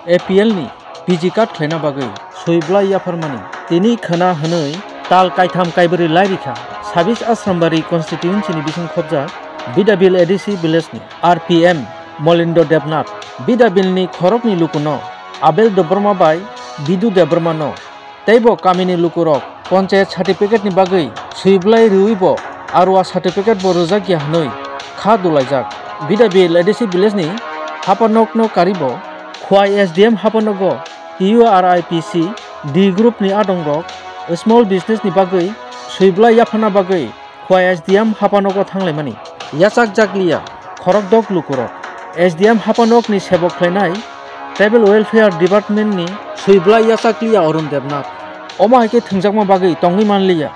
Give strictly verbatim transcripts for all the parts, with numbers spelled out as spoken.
A P L ni P G card khlaina bagwi swi bwlai yapharmani tini khwna hwnwi tal kaitham kaibrwi lai rikha. Sabis Asrambari constituency ni bising khobjak Bidabil A D C village ni R P M Molindo Debnath Bidabil ni khorokni lukuno Abel Debbarma bai Bidu Debbarma no teibo kamini lukurok ponchayat certificate ni bagwi swi bwlai rwui bo arwa certificate bo rwjak ya hwnwi kha dulaijak. Bidabil A D C village ni hapanokno karibo Khwai S D M hapanogo T U R I P C D group ni adongrok small business ni bagwi swi bwlai yaphana bagwi Khwai S D M hapanogo thanglaimani yachak jakliya khorokdok lukurok. S D M hapanokni sebok khlainai Tribal Welfare Department ni swi bwlai yachakliya Arun Debnath. Omo hai khe thwngjakma bagwi tongwi manliya.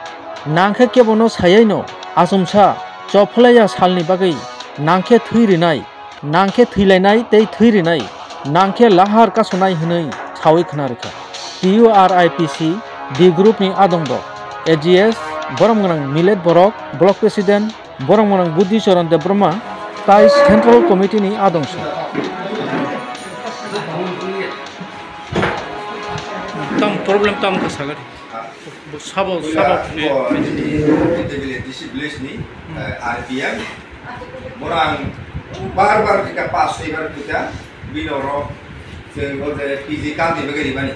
Nangkhe kebono sayaino achomsa chophlaiya salni bagwi nangkhe thwi rinai. Nangkhe thwilainai tei thwi rinai, nangkhe lahar kasonai hwnwi sawi khwna rwkha. T U R I P C D group ni adongrok A G S, borom gwnang Millet Borok, Block President, borom gwnang Buddhi Charan Debbarma, tai Central Committee ni adongsa. Tam problem tam kha sagari. Bo sabo, sabo. Bo, eh, nini, nini village, D C village ni, eh, R P M. Borang bar bar kita pas, soi bar kita, bini oro, chwng o je P G kandi bagwi rimani.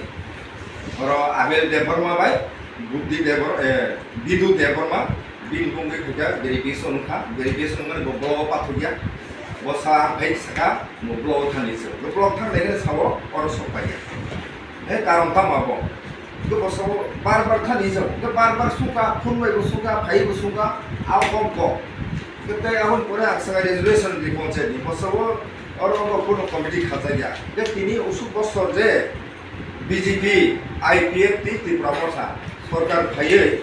Oro Abel Debbarma bai, Buddhi Debbar-, eh, Bidu Debbarma, bini bungwi kita verification kha, verification mani bo block o pathurya, bo sa hai saka, bo block o thani se, bo block thang nai sao, oro sok paiya. He karon tamo abo? Hwnkhe bo sabo bar bar thani jao. Hwnkhe bar bar sungkha, phone bai bo sungkha, phai bo sungkha, abo kok kok. Hwnkhe tei aboni pore ang saka resolution ri panchayat ni. Bo sabo oro bo kuno committee khajakya. Hwnkhe tini usuk bosor je B J P, I P F T Tripura Motha sorkar phaiwi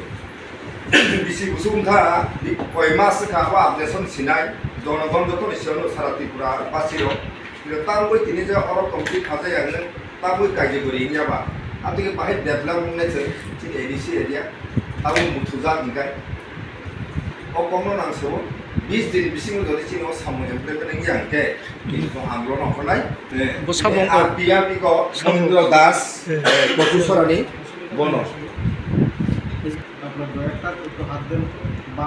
bisi bosong wngkha, koi mas wngkha abo objection sinai, jonogon joto ni siyano sara Tripura basirok. Tini tabuk tini je oro committee khajak ya hwnwi tabuk kaijagori wngya ba. Atwkhe bahai develop wngnai chwng chini A D C area. Tabuk muthujak hwnkhe. O kokno nang sabo bis din bisingo jodi chini o samung implement wngya hwnkhe, tini bo ang bono hwnai. Bo sabo wngkha. R P R ni ko Monindra Das, eh, Kochusorani bono. আপনার ড্রয়ারটা একটু হাত দেন, বা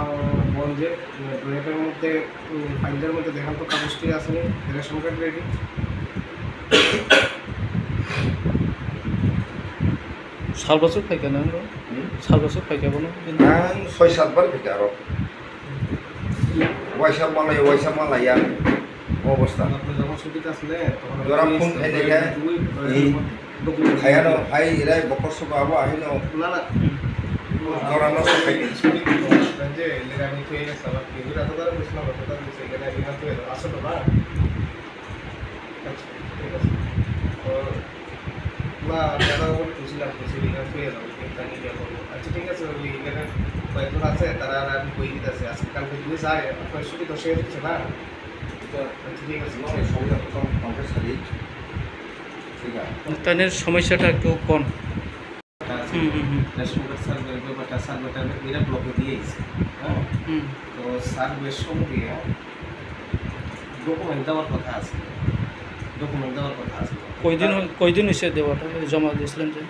বল যে, উম, ড্রয়ারের মধ্যে, উম, ফাইলটার মধ্যে দেখান তো কাগজটি আছে নি, ration card ready. Sal bwswk phaikha nang? Hmm? Sal bwswk phaikha bono? Ang soi sat bar phaikha aro. Waisa malai, waisa malaiya. অবস্থা। আপনি যখন ছুটিতে আসলেন, তখন জোড়া আপনি ফোন খাই দেখে, দুই, এই ডকুমেন্ট খায়ানো, দিতে। ভাই, এরাই বকর সব আবো আহিনো। না, না। জোড়া নষ্ট খাই। ছুটি তো আসলেন যে, এর আগে আমি তো এই গেছিলাম, আর কি, ওই রাতে তারা গেছিলাম, রাতে তারা গেছে, এখানে আমি রাতে আসো তো না? আচ্ছা, ঠিক আছে। তো, না, দাদা বলে খুশি লাগছে, সেদিন আর পেয়ে যাবো, কিন্তু আমি ইয়ে করবো। আচ্ছা, ঠিক আছে, ওই এখানে কয়েকজন আছে, তারা আর আমি বই দিতে আছে। আজকে কালকে যদি যায়, আপনার ছুটি তো শেষ হচ্ছে না? আচ্ছা, ঠিক আছে। তাদের সমস্যাটা একটু কম। আছে। হুম, হুম, হুম। রেশন কার্ড সার্ভের ব্যাপারটা, সার্ভেটা এরা ব্লকে দিয়ে দিছে। হ্যাঁ? হুম। তো সার্ভের সঙ্গে ডকুমেন্ট দেওয়ার কথা আছে। ডকুমেন্ট দেওয়ার কথা আছে। কয়দিন হ্যাঁ। হই-, কয়দিন হইছে দেওয়াটা? জমা দিয়েছিলেন যে?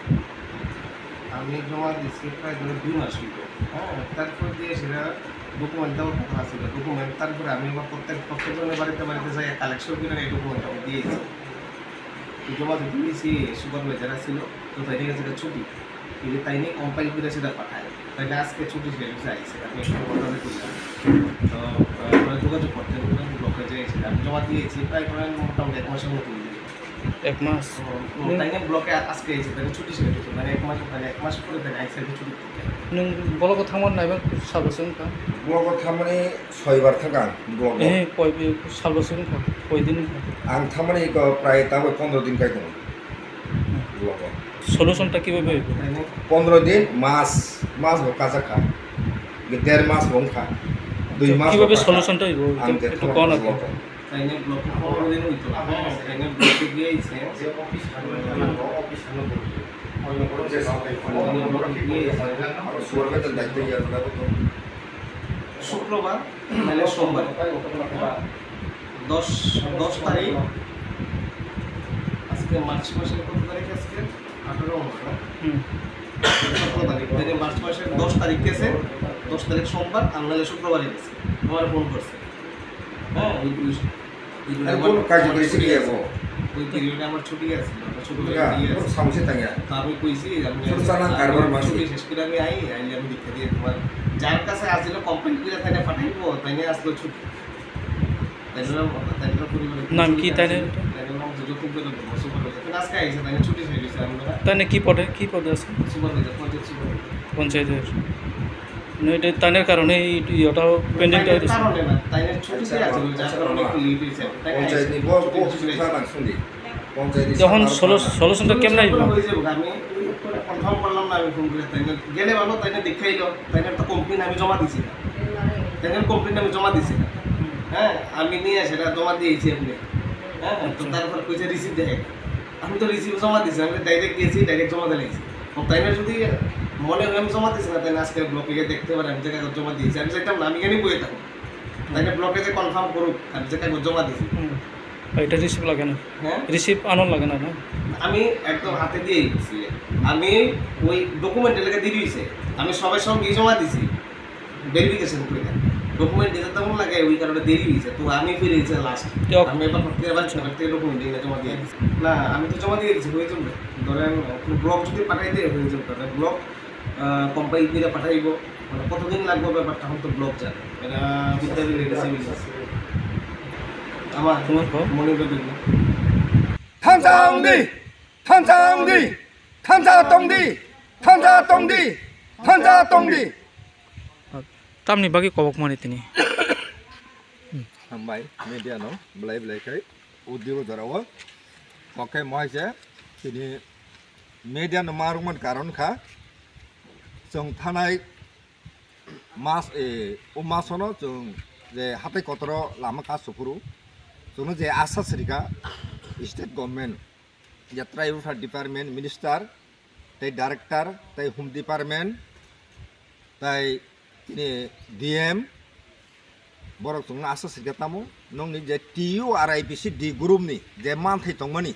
আমি জমা দিছি প্রায় ধরো দুই মাস হইল। হ্যাঁ? তারপর দিয়ে সেটা ডকুমেন্ট দেওয়ার কথা আছে। ডকুমেন্ট তারপরে আমি আবার প্রত্যেক, প্রত্যেকজনের বাড়িতে বাড়িতে যাই, কালেকশন করে এই ডকুমেন্টটা আমি দিয়েছি। জমা দিতে গেছি, সুপারভাইজার আছিল, তো তাই গেছে ছুটি। কিন্তু তাই নিয়ে কম্পাইল করে সেটা পাঠায়। তাই আজকে ছুটি শেষ হয়েছে, আইসে। আমি একটু কথা বললাম। তো, আহ, আমরা যোগাযোগ করতে হবে, ব্লকে যে এসে আমি জমা দিয়েছি, প্রায় ধরেন মোটামুটি এক মাসের মতো হয়ে যাবে। এক মাস? তো, তো তাই নিয়ে ব্লকে আজকে এসে, তাহলে ছুটি শেষ হয়েছে, মানে এক মাস, মানে এক মাস পরে তাই আইসে ছুটি। Nwng blogo thangmani naiba sal bwswk wngkha? Blogo thangmani soibar thangkha ang blogo. Eh, koi bi-, sal bwswk wngkha? Koi din wngkha? Ang thangmani iko prai tabuk pondro din kai tongo blogo. Solution ta kibai bai? Pondro din, mas, mas bo kajak kha. Der mas bo wngkha. Dui mas bo kibai bai kha. Solution ta ibo? Ang je ekটু thangmani kona blogo. Kainwi block-o pondro din wngwi tongo. Kainwi block-o giyai se. Kainwi block-o giyai se. শুক্রবার, মানে সোমবার, দশ, দশ তারিখ, আজকে মার্চ মাসের কত তারিখ আজকে? আঠারো না? হুম। সতেরো তারিখ। তাহলে মার্চ মাসের দশ তারিখ গেছে, দশ তারিখ সোমবার, আর নাহলে শুক্রবারে গেছে। আমার ফোন করছে। হ্যাঁ, ওই, ওই, ওই আর আমার কোনো কার্যকরী ছুটি শিখে আছে। যাবো? ওই পিরিয়ডে আমার ছুটি আছে, আমার ছোট ভাই বিয়ে আছে। সাহসে থাকে। তো আমি কইছি, আমি শুধু চালান কারবার মাসে। ছুটি শেষ করে আমি আই, আইলে আমি দীক্ষা দিয়ে তোমার যার কাছে আসলে কমপ্লেন করে তাই না পাঠাইবো, তাই না আসলো ছুটি। নাম কি তাইনের? তাইনে কি পদে, কি পদে আছে? পঞ্চায়েতের। মানে এটা তাইনের কারণে এই ইয়েটাও পেন্ডিংটা হয়েছে। পঞ্চায়েত নিব, ও সুবিধা লাগছে। পঞ্চায়েত নিব, যখন সলো-, সলিউশনটা কেমনে আইবো? হয়ে যাবে, আমি কনফার্ম করলাম না, আমি ফোন করে তাইনে গেলে ভালো, তাইনে দেখাইলো। তাইনের তো কমপ্লেন আমি জমা দিছি না। তাইনের কমপ্লেন আমি জমা দিছি না। হ্যাঁ, আমি নিয়ে সেটা জমা দিয়েছি আপনি। হ্যাঁ, তো আচ্ছা। তারপর কইছে রিসিপ্ট দেখে। আমি তো রিসিপ্ট জমা দিছি, আমি ডাইরেক্ট গেছি, ডাইরেক্ট জমা দিলাইছি। ও তাইনের যদি মনে হয় আমি জমা দিছি না, তাইলে আজকে ব্লকে গিয়ে দেখতে পারে আমি যে কাগজ জমা দিয়েছি। আমি চাইতাম না, আমি কেন বইয়ে থাকবো? তাইলে ব্লকে যে কনফার্ম করুক, আমি যে কাগজ জমা দিছি। হুম। এটা রিসিপ্ট লাগে না? হ্যাঁ? রিসিপ্ট আনার লাগে না, না? আমি একদম হাতে দিয়ে দিছি। আমি ওই ডকুমেন্ট এলাকা দিয়ে দিয়েছে। আমি সবাই সঙ্গে জমা দিছি। ভেরিফিকেশন করে দেন। ডকুমেন্ট দিতে তেমন লাগে, ওই কারণে দেরি হয়েছে। তো আমি ফিরে গেছি লাস্ট। তো আমি এবার প্রত্যেক, এবার ছোট থেকে ডকুমেন্ট দিয়ে জমা দিয়ে দিচ্ছি। না, আমি তো জমা দিয়ে দিচ্ছি, হয়ে যাবে। ধরেন, ব্লক যদি পাঠাই দেয়, হয়ে যাবে। কারণ ব্লক, আহ, কম্পাইল করে পাঠাইবো। মানে, কতদিন লাগবে ব্যাপারটা, এখন তো ব্লক জানে। এটা বিদ্যালয় লেগেছে, আমার তোমার কো? মনে করবেন না। Thansa tongdi, thansa tongdi, thansa tongdi, thansa tongdi, thansa tongdi. Tamni bagwi kobok mani tini. Hambai media no belai belai khai udibo jorao kokai mohai se tini media no marukman karon kha chwng thanai mas e o masono chwng je hatai kotoro lama ka suphuru chwngno je asa srika state government je tribal welfare department minister tei director tei home department tei tini D M borok chwngno asa sirkha tamo nongni je T U R I P C D group ni je manthai tongmani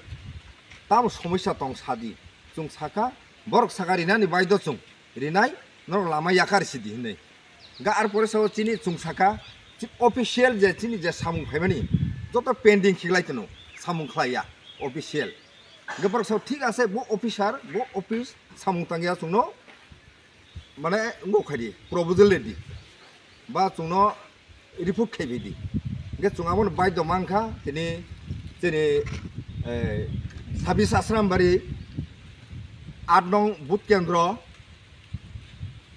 tamo somosya tong sadi chwng sakha borok sakha rinani baido chwng rinai norok lama yakar sidi hinwi. Ga ar pore sao chini chwng sakha chi official je chini je samung phaimani joto pending khiklai tono samung khlaiya official. Ga borok sao thik ase bo officer bo office samung tangya chwngno mane wngkha di proposal redi ba chwngno report khai di. Hingke chwng abono baidho mankha tini chini, eh, sabis Asrambari, aat nong booth kendro,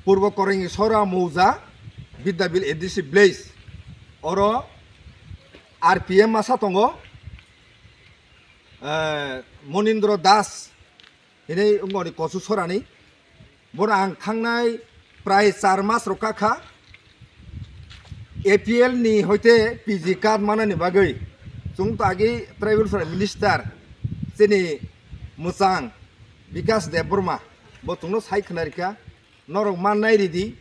Purbo Korengni Sora Mouja, Bidyabil A D C village, oro R P M masa tongo, eh, Monindro Das hinwi wngoni Kochu Sorani. Bono ang thangnai prai char mas rok kakha A P L ni hoite P G card manani bagwi chwng to agi tribal welfare minister chini mwchang Bikas Debbarma bo chwngno sai khna rikha norok mannai ridi.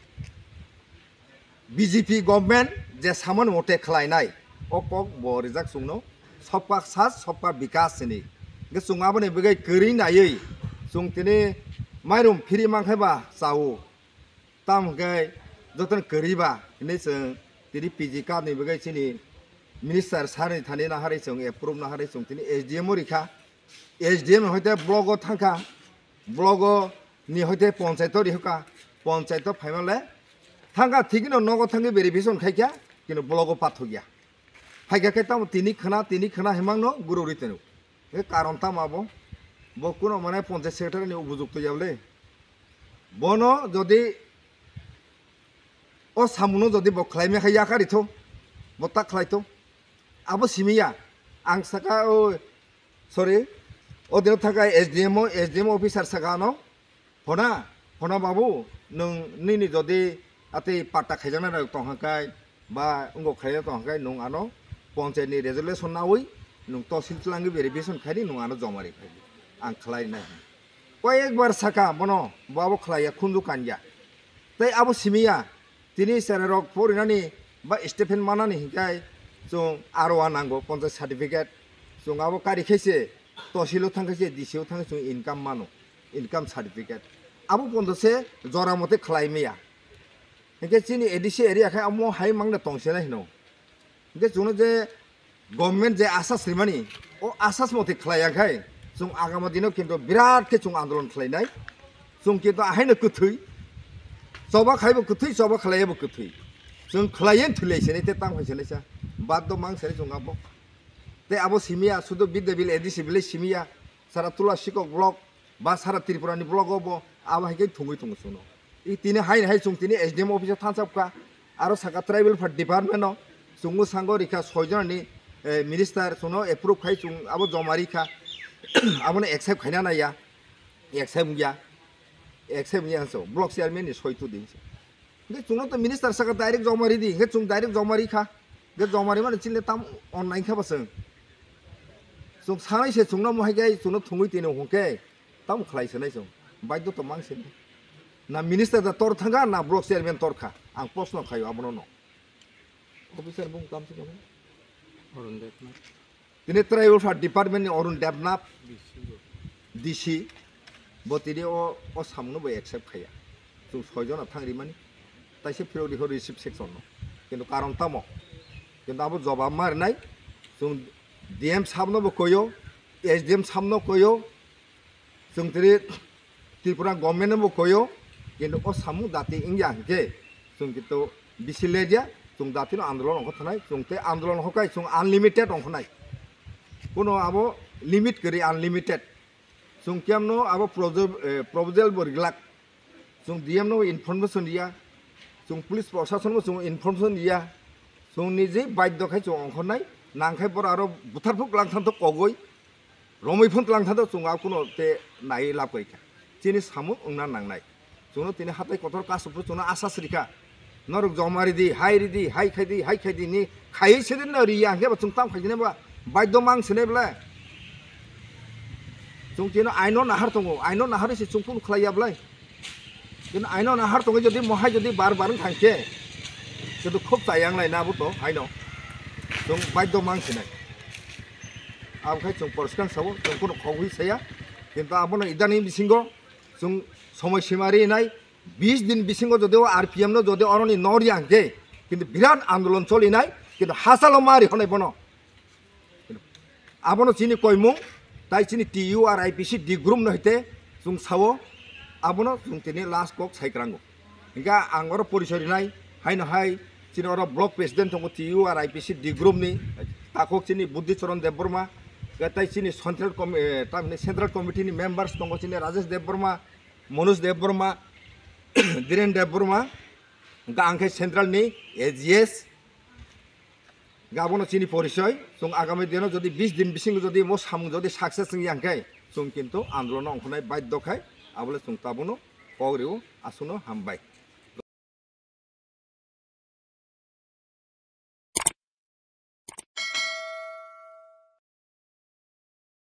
B J P government je samani mote khlainai, o kok bo rijak chwngno, "Sabka saath, sabka vikas" hwnwi. Hwnkhe chwng aboni bagwi kwrwi naiwi chwng tini mairum phiri mankhe ba chao. Tamo hwnkhe jotono kwrwi ba hinwi chwng tini P G card ni bagwi chini minister sir ni thani naharwi chwng approve naharwi chwng tini S D M o rikha. S D M ni hoite block o thangkha, block o ni hoite ponchayat o rihokha, ponchayat o phaimale thangkha, thikino nogo thangwi verification khaikha, kino block o pathokya. Phaikha khe tamo tini khna, tini khna himangno gurui tono. E karon tamo abo? Bo kuno mane ponchayat secretary ni ubujukto yable. Bono jodi o samungno jodi bo khlaimya khe yakarwi tho, bo ta khlai tho. Abo simi ya. Ang saka o Sorry, o dino thangkha S D M o, S D M officer saka ano, "Phona, phona babu, nwng nini jodi atwi patta khaijaknai rok tong hwnkhe, ba wngkok khaijak tong hwnkhe, nwng ano ponchayat ni resolution nawi, nwng tosil twlangwi verification khaidi, nwng ano joma ri phaidi. Ang khlai nai." Koyekbar saka bono, bo abo khlaiya, khunju kanya. Tei abo simi ya, tini cherai rok porinani ba stipend manani hinkhai chwng aro uanango ponchayat certificate. Chwng abo kari khe se Tohsilo thangkhe se D C o thangkhe chwng income mano, income certificate. Abo pondo se jora mote khlai maya. Hinkhe chini A D C area khe amo hai mangno tongsinai hino. Hinkhe chwngno je government je asas rimani, o asas mote khlai ya khai chwng agama dino kintu birat khe chwng andolon khlainai. Chwng kintu ahaino kwthwi, choba khaibo kwthwi, choba khlaibo kwthwi. Chwng khlaiyen thwilai sinai te tang phai sinai sa. Bad do mang sinai chwng abo. Te abo simiya, sudo Bidyabil A D C village simiya, sara Tula Sikok block, ba sara Tripura ni block o bo abo hai khe thungwi tongo chwngno. I tini hai hai chwng tini S D M office o thansap kha, aro saka tribal affairs department o chwngno sango rikha soi jona ni, eh, minister chwngno approve khai chwng abo joma rikha, abono accept khaina naiya, accept wngya, accept wngya hinso block chairman ni soi tu di hinso. Hinkhe chwngno to minister saka direct joma ridi, hinkhe chwng direct joma rikha, hinkhe joma rimani chini tam online kha ba chwng. Chwng sanai se chwngno mohai khe chwngno thungwi tini hwnkhe. Tamo khlai se nai chwng, baidyo to mang se nai. Na minister da tor thangkha, na block chairman tor kha. Ang proshno khaio abono no. Officer bung tam se kono? Arun Devnath. Tini tribal affairs department ni Arun Devnath, D C bo. D C, bo tini o, o samungno bo accept khaiya. Chwng soi jona thang rimani, taisa phirok rikho receive section no. Kintu karon tamo? Kintu abo jobab ma rinai, chwng D M sabno bo koyo, S D M sabno koyo, Chwng tini Tripura government no bo koyo, kintu o samung dati wngya hinkhe chwng kintu bisi lerya, chwng dati no andolon ongkha thanai, chwng tei andolon hokai chwng unlimited ongkha nai. Kuno abo limit kwrwi unlimited. Chwng kemno abo projo-, eh, proposal bo rilak. Chwng D M no information riya, chwng police prosason no chwng information riya, chwng niji baidyo khai chwng ongkhornai, nangkhai boro aro butharphuk langthang to kogoi, romwi phun langthang to chwng a kuno te nai lab kai kha. Chini samung wngna nangnai. Chwngno tini hatai kotor kasupro chwngno asas rikha. Norok joma ridi, hai ridi, hai khaidi, hai khaidi ni khaiwi sedin no riya hinkhe ba chwng tam khaidi ba baidyo mang sene bwle. Chwng tino aino nahar tongo, aino nahar se chwng phun khlaiya bwle. Kintu aino nahar tongwi jodi mohai jodi bar bar wng thangkhe, kintu khub chayang lai na abo to haino. Chwng baidyo mang sinai. Abo khai chwng poriskar sao, chwng kuno khogwi saya. Kintu abono idani bisingo chwng somoi sima rinai, bis din bisingo jodi o R P M no jodi oroni no riya hwnkhe, kintu birat andolon cholinai, kintu hachalo ma rihonai bono. Abono chini koimung, tai chini T U R I P C D group no hite chwng sao, abono chwng tini last kok sai kwrango. Hinkhe ang oro porichoi rinai, haino hai chini oro block president tongo T U R I P C D group ni, takhuk chini Buddhi Charan Debbarma, tai chini central com-, eh, tamni central committee ni members tongo chini Rajesh Debbarma, Manoj Debbarma, Dhiren Debbarma, hinkhe ang khe central ni A G S, Gabono chini porichoi, chwng agami dino jodi bis din bisingo jodi mo samung jodi success wngya hwnkhe, chwng kintu andolono ongkhornai baidyo khai, abole chwng tabono kok rio, aswkno hambai.